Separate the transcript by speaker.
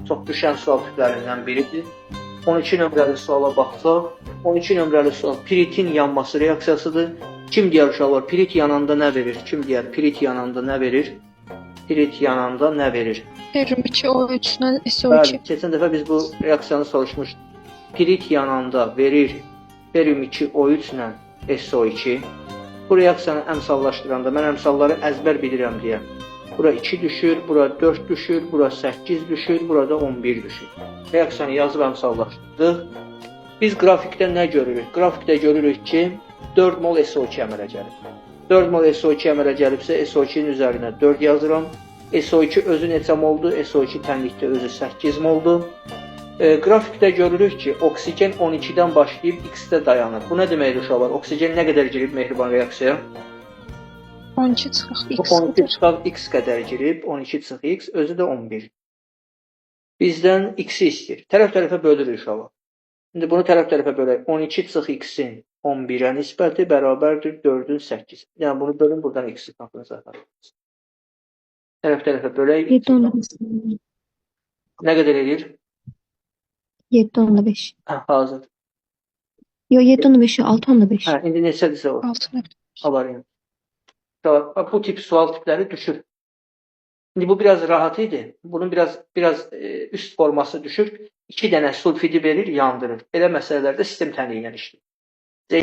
Speaker 1: Çox düşən sual tiplərindən biridir. 12 nömrəli suala baxsaq, 12 nömrəli sual piritin yanması reaksiyasıdır. Kim deyər uşaqlar, pirit yananda nə verir? Kim deyər, pirit yananda nə verir? Pirit yananda nə verir?
Speaker 2: Ferrum 2O3 ilə SO2.
Speaker 1: Bəli, keçən dəfə biz bu reaksiyanı soruşmuşduq. Pirit yananda verir ferrum 2O3 ilə SO2. Bu reaksiyanı əmsallaşdıranda mən əmsalları əzbər bilirəm deyə. Bura 2 düşür, bura 4 düşür, bura 8 düşür, burada 11 düşür. Reaksiyanı yazıb əmsallaşdırdıq. Biz qrafikdə nə görürük? Qrafikdə görürük ki, 4 mol SO2 əmələ gəlib. 4 mol SO2 əmələ gəlibsə, SO2-nin üzərinə 4 yazıram. SO2 özü neçə moldur? SO2 tənlikdə özü 8 moldur. Qrafikdə görürük ki, oksigen 12-dən başlayıb X-də dayanır. Bu nə deməkdir uşaqlar? Oksigen nə qədər girib mehriban reaksiyaya?
Speaker 2: 12 çıxaq X
Speaker 1: 12
Speaker 2: qədər.
Speaker 1: Çıxaq X qədər girib, 12 çıx X, özü də 11. Bizdən X-i istəyir. Tərəf-tərəfə bölürük uşaqlar. İndi bunu tərəf-tərəfə bölək. 12 çıx X-in 11-ə nisbəti bərabərdir 4-ün 8. Yəni bunu bölün, buradan X-i tapın zaten. Tərəf-tərəfə bölək.
Speaker 3: 7.5.
Speaker 1: Nə qədər eləyir?
Speaker 3: 7.5.
Speaker 1: Hə, hazır.
Speaker 3: Yo, 7.5, 6.5.
Speaker 1: Hə, indi neçədirsə o?
Speaker 2: 6.
Speaker 1: Avarın. Bu tip sual tipləri düşür. İndi bu biraz rahat idi. Bunun biraz üst forması düşür. 2 dənə sulfidi verir, yandırır. Belə məsələlərdə sistem tənliyi ilə işləyir.